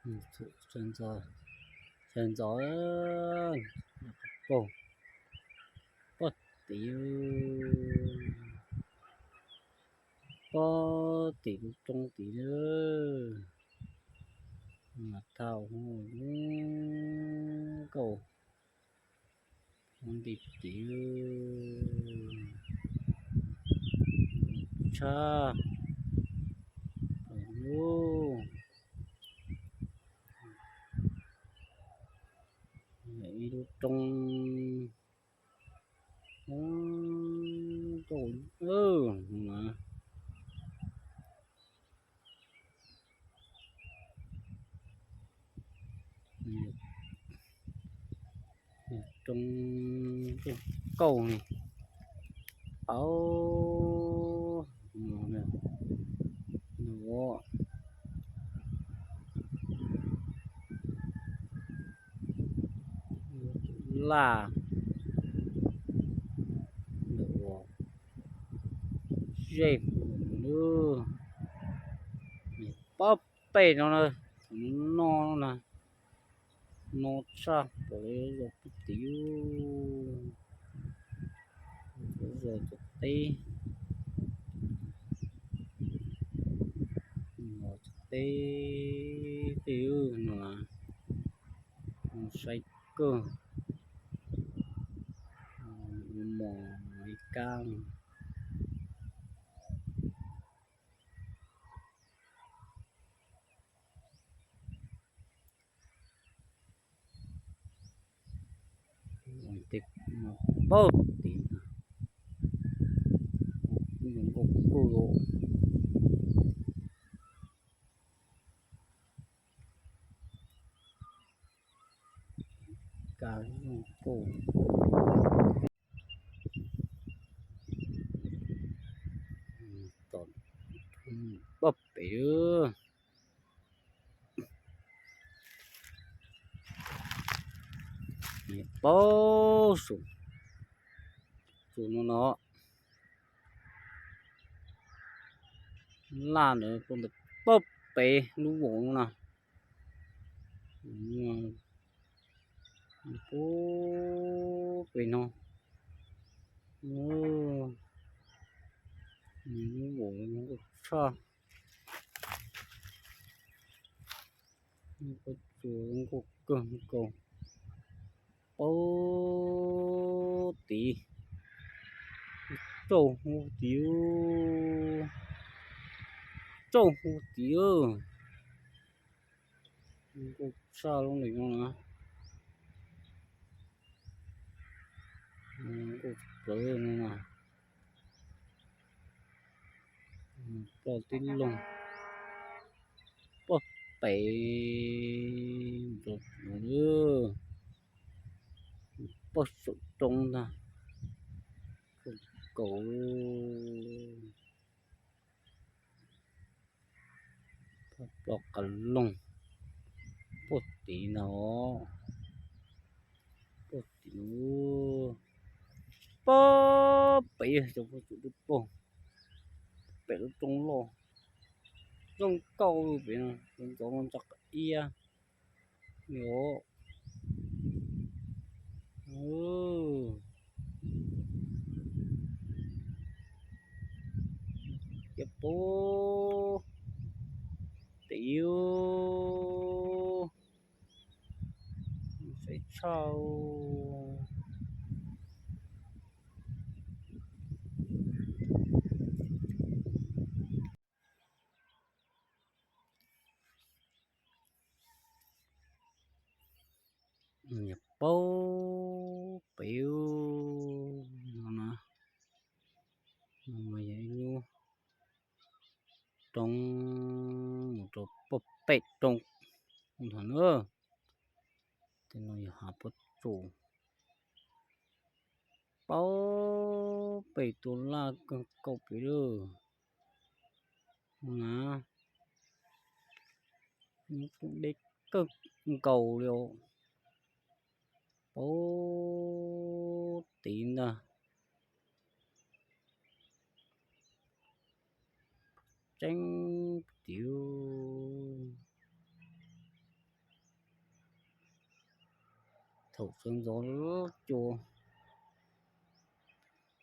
Sawv ntxov, sawv ntxov, pog, pog tid, pog tid lub roob tid lawm. Mas tau nkauj nti tid tshaj lub ib lub roob. Nkauj na, roob nkauj ni, au, no, laj, zej, pob pem no na, no na, no tshaj pom zos pog tid, zos cov teb, zos cov teb tej no na, saib kawg, mos ib kab. Tej no pog tid, nkauj kawg, kab zoo nkauj, tom pog pem. Paub su, su no no, laj ntawd rau ntawm pog pem lub vos no na, pog pem no, lub vos no nkauj tshaj, nkauj tsuas nkauj kawg nkaus. Paub tid, tsauj hub tid, tsauj hub tid, nkauj tshaj lub ntawm no na, nkauj plawv no na, ploj tib loog, pog pem, pog saum roob ntag, kaum, pog ploj qas loog, pog tid ntag, pog tid, pog pem cov pog tsuas twb pog pem lub roob loj, zoo nkauj pem no, ntxov ntxov qab iab li os. Ces pog tid, saib tshaj. Paub pem no na, no mas yog ib lub roob mus rau pog pem roob ntag na. Tej no yog hav pob tsuas, paub pem tus laj kawg nkaus pem lawm na. Nyob deb kawg nkaus li os. Paub tid ntag. Tseeb tid. Sawv ntxov cua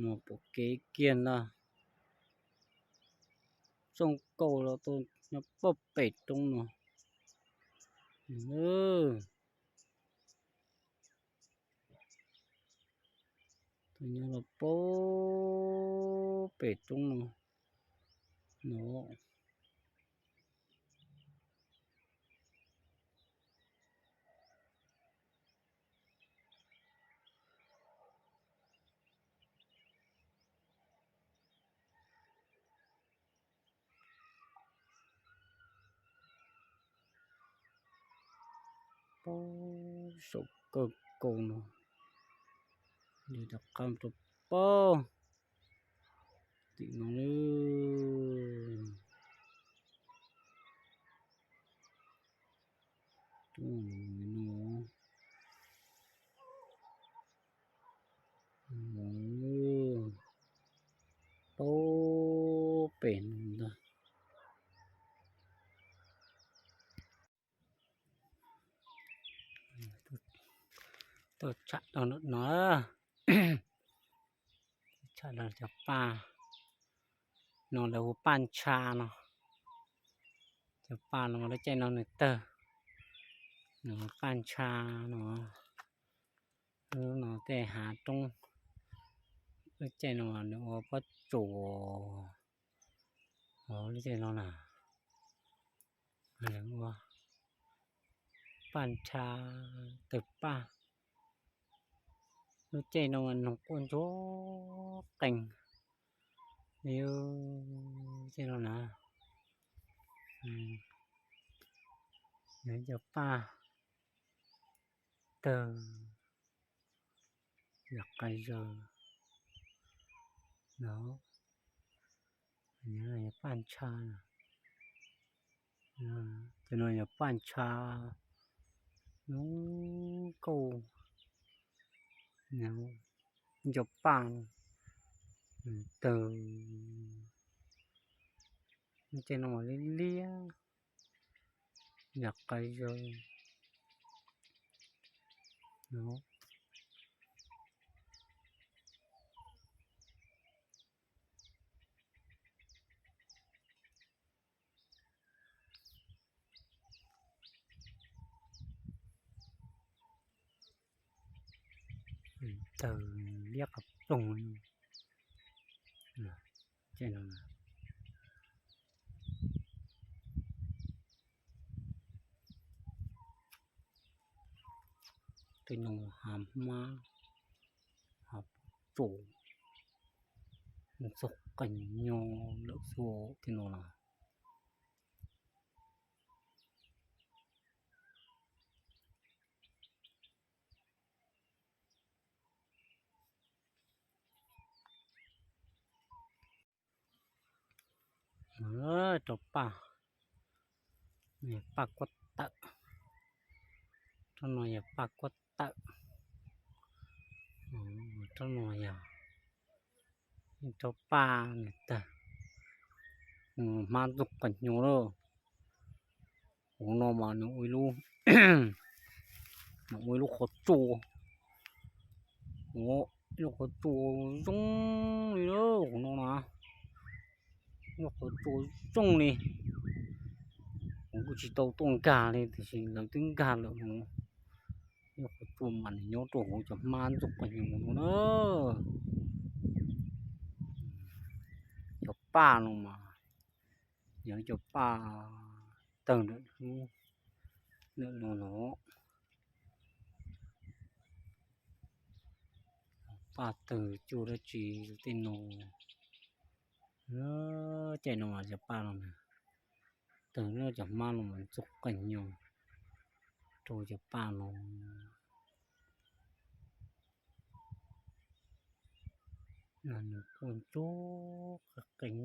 mus pom kev kiag ntag. Tsooj kaus los tuaj nyob pog pem roob no. Tuaj nyob los pog pem roob no no. Pog saum kawg kaus no, li rov qab rau pog tim no lawm. Pog pem no ntag. Tuaj tsham rau no, tsham rau cov paj no, lawv hu paj ntsha no. Cov paj no lub caij no nws tawg, nws hu paj ntsha no. Lub no tej hav roob, lub caij no nws ua pob tsuas, lub caij no na, nws ua paj ntsha, tawg paj. Lub caij no noog quaj ntsuag qees li. Caij no na, nws cov paj tawg yam qas zaws no. Yog paj ntsha, cov no yog paj ntsha, zoo nkauj, cov paj tawg, caij no mas liab liab yam qas zaws no. Tawg liab qas ploog li. Tej no hav hmab, hav tsuas, ntxog qees nyo lawm xwb tej no na. Rau paj, paj kuab tawm, rau no yog paj kuab tawm, rau no yog rau paj nws tawg, hmab ntxoog qees nyo lawm. Hauv no mas nws ua ib lub, nws ua ib lub qhov tsua, ua ib lub qhov tsua zoo li hauv no na, lub qhov tsua zoo li. Kuv kuj tsis tau tuaj nkag li tiam sis lawv twb nkag lawm no. Lub qhov tsua mas nws nyob rau hauv cov hmab ntxoog qees nyo no na. Cov paj no mas yog cov paj tawg ntawm lub, ntawm no no. Paj tawg cuaj dab tsi tej no. Caij no mas cov paj no na, tawg cov hmab no mas ntxoog qees nyo rau cov paj no. Nws kuj ntsuag qees.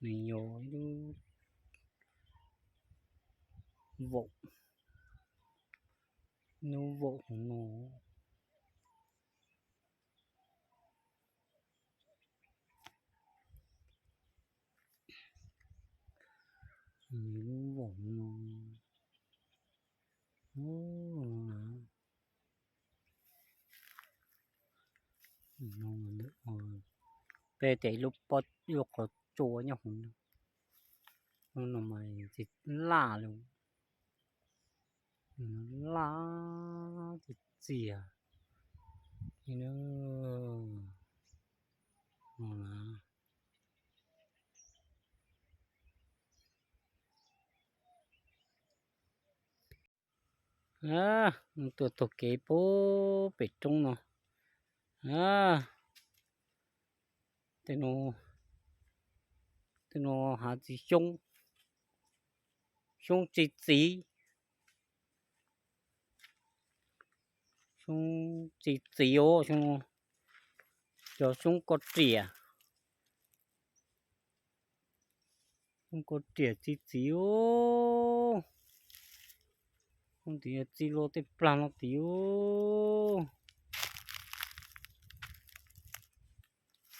Nws yog ib lub vaum, lub vaum hauv no. Lub vaum no, peb tias ib lub pob, ib lub qhov tsua nyob hauv no, lub no mas tsis laj li, laj txias txias li na. Tuaj taug kev puag pem roob no. Tej no, tej no hav txiv xyoob, xyoob txi txiv, xyoob txi txiv os, xyoo, cov xyoob ko riam, xyoob ko riam txi txiv os. Xyoob tid txi los tej plag no tid os.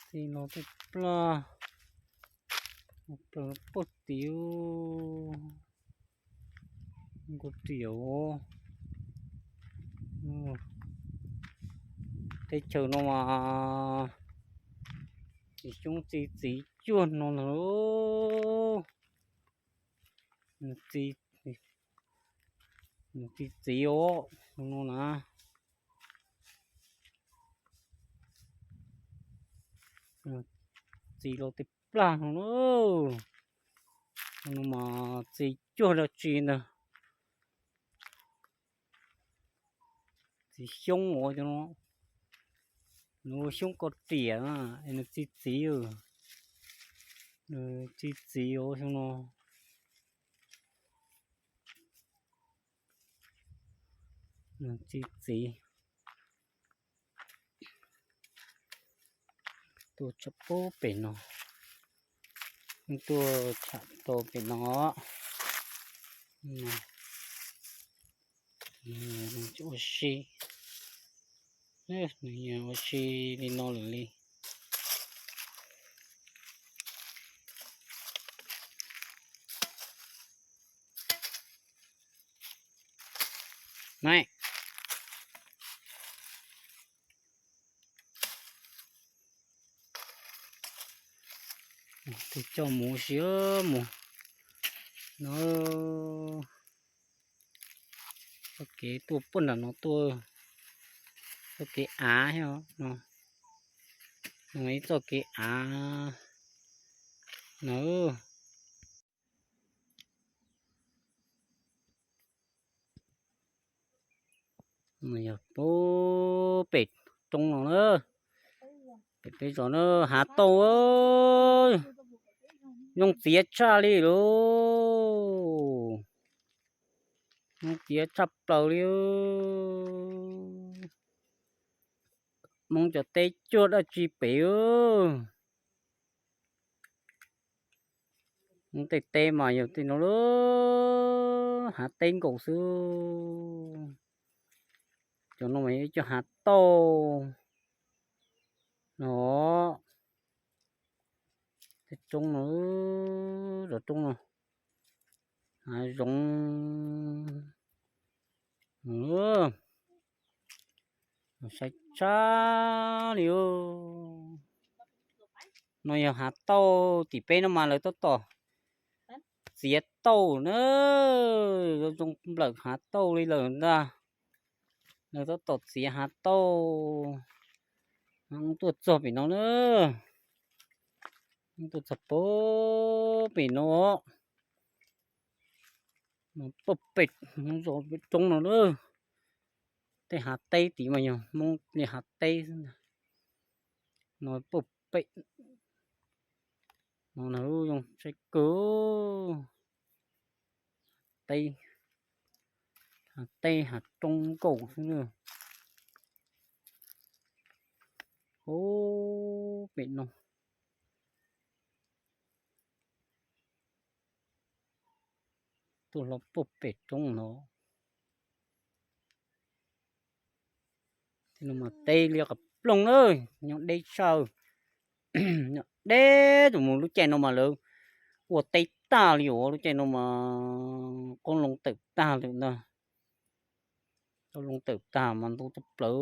Txi los tej plag, plag puag tid os. Ko riam os. Teb chaws no mas txiv xyoob txi txiv cuag no ntag. Nws txi txiv os, no na. Txi los tej plag no na. No mas txi cuag dab tsi ntag. Txiv xyoob os, cov no, nws ua xyoob ko riam na, es nws txi txiv, nws txi txiv os xyoo no. Nws txi txiv. Tuaj tsham puag pem no, tuaj tsham tau pem no. Ua si, ua si li no lawm li. Nai, tus coj mus ua si mus no. Txoj kev tuaj puag nram no tuaj, txoj kev av thiab no, no ib txoj kev av na. Yog puag pem roob no na, pem peb zos na, hav tauj, zoo txiav tshaj li lauj, zoo txiav tshaj plaws li. Hmoob cov teb cuag dab tsi pem. Hmoob tej teb mas yog tej no lawm, hav teb nkaus xwb. Cov no mas yog ib co hav tauj no. Tej roob no, cov roob no, hav zoov, sai tshaj li. No yog hav tauj tim peb no mas lawv tab tom txiav tauj na, zoo nplawm hav tauj li lawm ntag. Lawv tab tom txiav hav tauj. Tuaj txog pem no na, tuaj txog puag pem no, puag pem zos pem roob no na. Tej hav teb tid mas yog Hmoob li hav teb xwb ntag. No puag pem no na, zoo saib kawg. Teb, hav teb hav roob nkaus xwb na. Puag pem no. Tuaj hlo puag pem roob no. Tej no mas teb liab qas ploog na, nyob deb tshaj, nyob deb tus mus. Lub caij no mas lawv ua teb tag li os, lub caij no mas qoob loo tawm tag lawm ntag. Qoob loo tawm tag mas ntu tshaj plaws,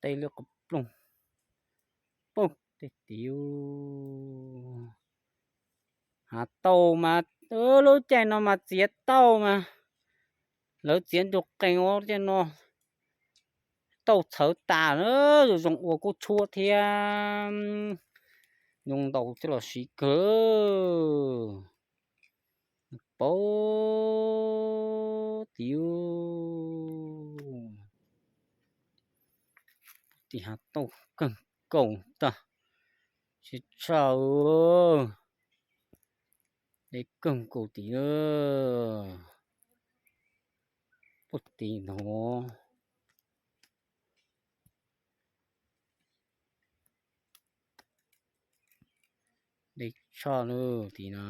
teb liab qas ploog. Pum, tej tiv, hav tauj mas, lub caij no mas txiav tauj mas, lawv txiav ncua qees ua caij no, tauj txhawv tas, zoo ua kuj tshuab thiab, zoo ntaus coj los siv kawg. Pum, tiv, tim hav tauj kawg nkaus tag, siab tshaj, deb kawg nkaus tim na. Pum, tim no, deb tshaj lawm tim no.